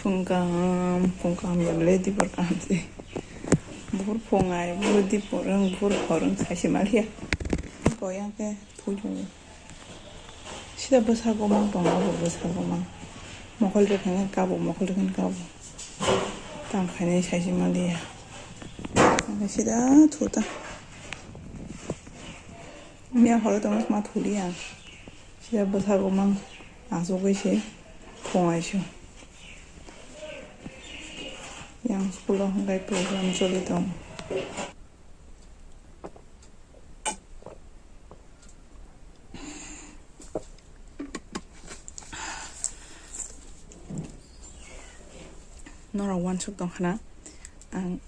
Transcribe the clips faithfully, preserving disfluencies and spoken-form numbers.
Phung kaham, phung kaham ya le dibor kaham se. Buhur phung ai, buhur dibor ang, buhur hor ang sai se maliya. Boyang ke thui thung. Sida bwsa gomang tongo, bo bwsa gomang. Mokol de khen kabo, mokol de khen kabo. Tang khainai sai se maliya. Ang sida thu ta. Miya horo tongo ma thuliya. Sida bwsa gomang. Asugwi se phungaisio. Yang school o hwnkhai program choli tongo. Norok uansuk tongkhana ang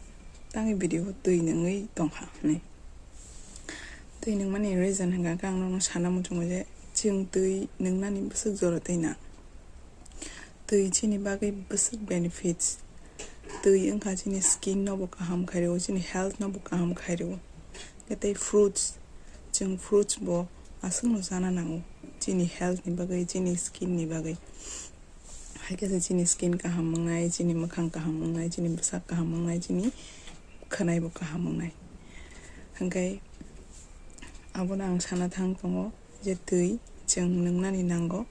tangwi video o twi nungwi tongkha hwnwi. Twi nungmani reason hwnkha khe ang norokno sana muchungo je chwng twi nungnani bwswk jora twi na. Twi chini bagwi bwswk benefits. Twi wngkha chini skin no bo kaham khairwo, chini health no bo kaham khairwo. Tei fruits, chwng fruits bo aswkno chana nango chini health ni bagwi, chini skin ni bagwi. Hai khe se chini skin kaham wngnai, chini mwkhang kaham wngnai, chini bwsak kaham wngnai, chini khwnai bo kaham wngnai. Hwnkhe abono ang sana thang tongo je twi chwng nungnani nango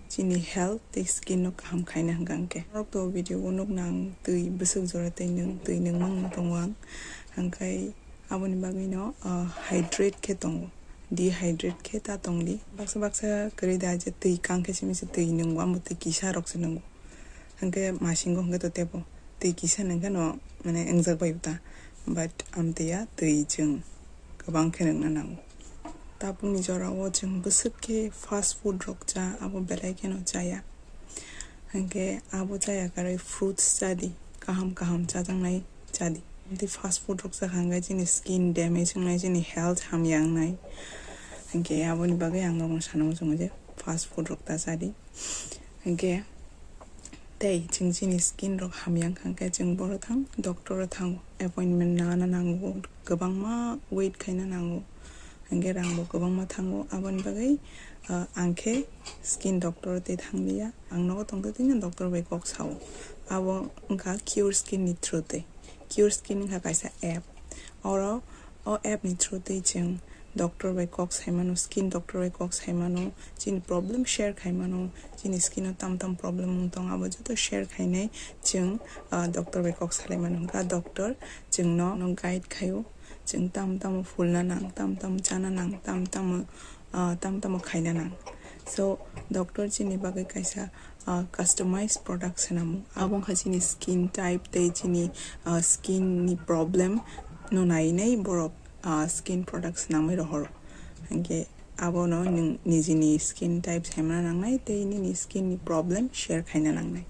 chini health tei skin no kaham khaina hwnkha hwnkhe. Norok to video o nukna ang twi bwswk jora tei nwng twi nungmang tongo ang. Hwnkhe aboni bagwino, ah, hydrate khe tongo, dehydrate khe ta tongdi. Baksa baksa kwrwi da je twi kang khe simi se twi nungo, amo twi kisa rok se nungo. Hwnkhe masingo hwnkhe to tebo twi kisa nungkhe no mane wngjak bai ta, but amtwi ya twi chwng kwbang khe nungna nango. Tabukni jorao chwng bwswk khe fast food rok cha, abo belai kheno chaya. Hwnkhe abo chaya karwi fruits chadi, kaham kaham chajaknai chadi. Tei fast food rok chakha hwnkhe chini skin damage wngnai, chini health hamya wngnai. Hwnkhe aboni bagwi ang norokno sana muchungo je fast food rok ta chadi. Hwnkhe tei chwng chini skin rok hamya wngkha hwnkhe chwng boro thang doctor o thango, appointment nana nango, kwbangma wait khaina nango, hwnkhe rang bo kwbangma thango. Aboni bagwi, ah, ang khe skin doctor o tei thangliya, ang nogo tongtwi twino doctor bai kok sao. Abo wngkha Cure Skin ni through twi. Cure Skin wngkha kaisa app. Oro o app ni through twi chwng doctor bai kok sai mano, skin doctor bai kok sai mano, chini problem share khai mano, chini skin o tam tam problem wng tong abo joto share khainai chwng, ah, doctor bai kok salai mano. Hwnkha doctor chwngno no guide khaio, chwng tam tamo fulna nang, tam tamo chana nang, tam tamo, ah, tam tamo khaina nang. So doctor chini bagwi kaisa, ah, customized product swnamo. Abo wngkha chini skin type tei chini, ah, skin ni problem no nainai borok, ah, skin product swnamwi rohoro. Hwnkhe abono nwng nijini skin type saimana nangnai tei nini skin ni problem share khaina nangnai.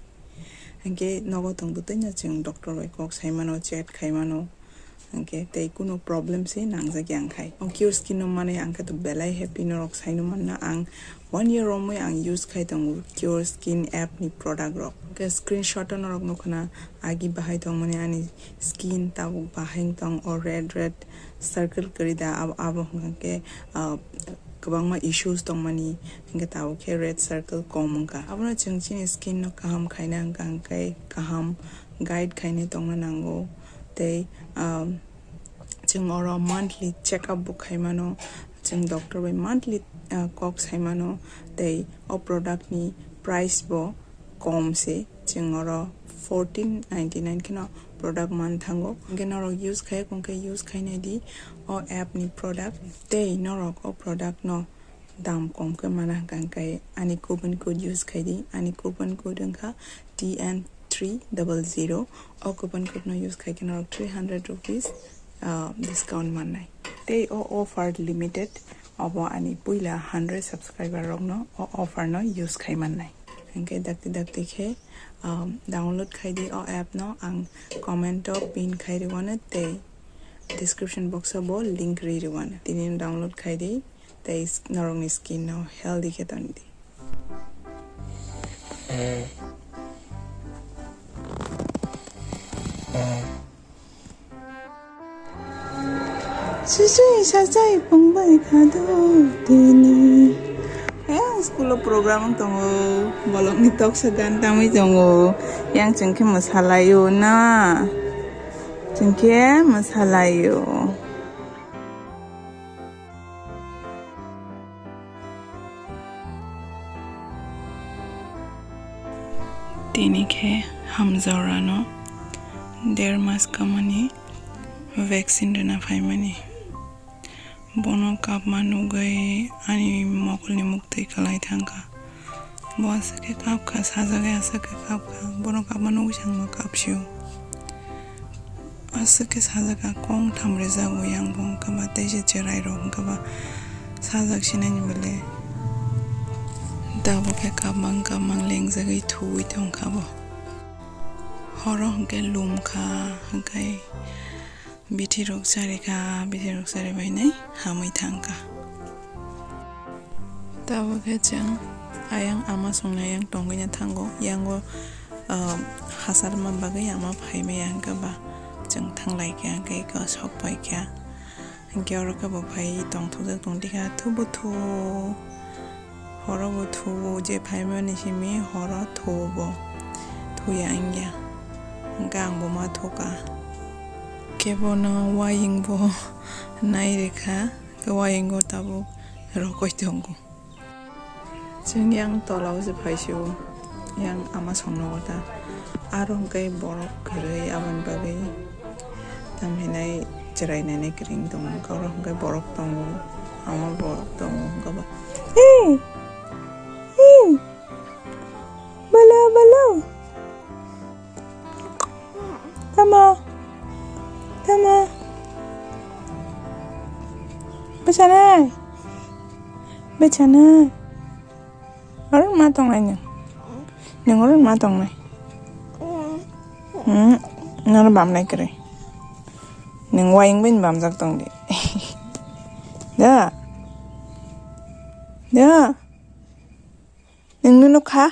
Hwnkhe nogo tongtwi twino chwng doctor bai kok saimano, chat khaimano. Hwnkhe tei kunu problem se nangjak ya wngkhai. O Cure Skin no manwi ang khe to belai happy, norok saino manna ang one year romwi ang use khai tongo Cure Skin app ni product rok. Hwnkhe screenshot o norok nukhuna agi bahai tongmani ani skin tabuk bahai wng tong o red red circle kwrwi da abo, abo hwnkhe, ah, kwbangma issues tongmani hwnkhe tabuk khe red circle kom wngkha. Abono chwng chini skin no kaham khaina hwnkha hwnkhe kaham guide khainai tongna nango. Tei, um, chwng oro monthly check up bo khai mano, chwng doctor bai monthly, uh, kok sai mano, tei o product ni price bo kom se, chwng oro fourteen ninety nine kheno product man thango. Hwnkhe norok use khai, hwnkhe use khainai di o app ni product, tei norok o product no dam kom khe mana hwnkha hwnkhe ani coupon code use khai di, ani coupon code wngkha T N three double zero. O coupon code no use khai khe norok three hundred rupees, ah, discount mannai. Tei o offer limited, obo ani puila hundred subscriber rokno o offer no use khai mannai. Hwnkhe dakti dakti khe, um, download khai di o app no, ang comment o pin khai rwano tei description box o bo link ri rwano. Tini download khai di. Tei norokni skin no healthy khe tongdi. Sijui sajai pongbai khado tini. School o program wng tongo, bolongni toksa gan tangwi tongo, yang chwng khe mwsalaio na, chwng khe mwsalaio. Tini khe hamjaorano der mas kamani vaccine rwna phaimani. Bono kapma nugwi ani mokolni muktwi kwlai thangkha. Bo aswk khe kapkha, sajagwi aswk khe kapkha. Bono kapma nugwi chwngno kapsio. Aswk khe sajak kha, kong tham rijak o yang bo wngkha ba, tei se chwrai rok wngkha ba sajak sinai ni bwle. Tabuk khe kabang kabang lengjagwi thuwi tongkha bo. Horo hwnkhe lumkha, hwnkhe bithi rok charikha, bithi rok charibainai hamwi thangkha. Tabuk khe chwng ayang ama songnai ayang tongwina thango. Yango, ah, hasarma bagwi ama phaimaya hwnkhe ba chwng thanglai kha, hwnkhe eko sok pai kha. Hwnkhe oro khe bo phai tongthokjak tongdi kha, thubo thu, horo bo thubo, je phaimani simi horo thubo, thuya wngya. Hwnkhe ang bo ma thuka. Khe bono waying bo nai rikha, khe waying o tabuk rokoi tongo. Chwng yang tola o se phaisio, yang ama songno ta. Aro hwnkhe borok kwrwi aboni bagwi tamhinai chwrai nainai kwrwi wng tongo. Oro hwnkhe borok tongo, ama borok tongo, hwnkhe ba, "Hey! Hey! Balo, balo!" Tamo? Tamo? Bwchanai? Bwchanai? Oro ma tongnai nwng? Nwng oro ma tongnai? Hmm, nono bamnai kwrwi. Nwng wayung bai bamjak tongdi. Da? Da? Nwng nukha?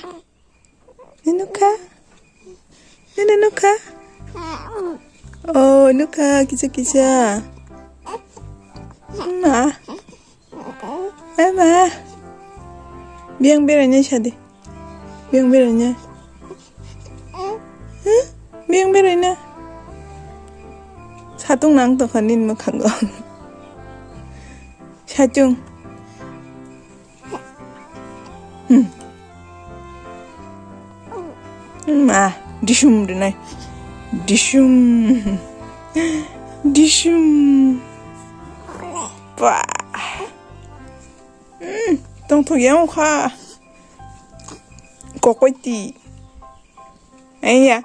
Nukha? Nini nukha? Oh, nukha, kisa kisa. Ma. Eh, ma. Biyang beraina sadi. Biyang beraina. Huh? Biyang beraina. Satung nang tokha nini mwkhango. Satung. Hmm. Ma, disum rinai. Disum. Disum. Ba. Hmm, tongthok yang kha. Kokoi ti. Aiya.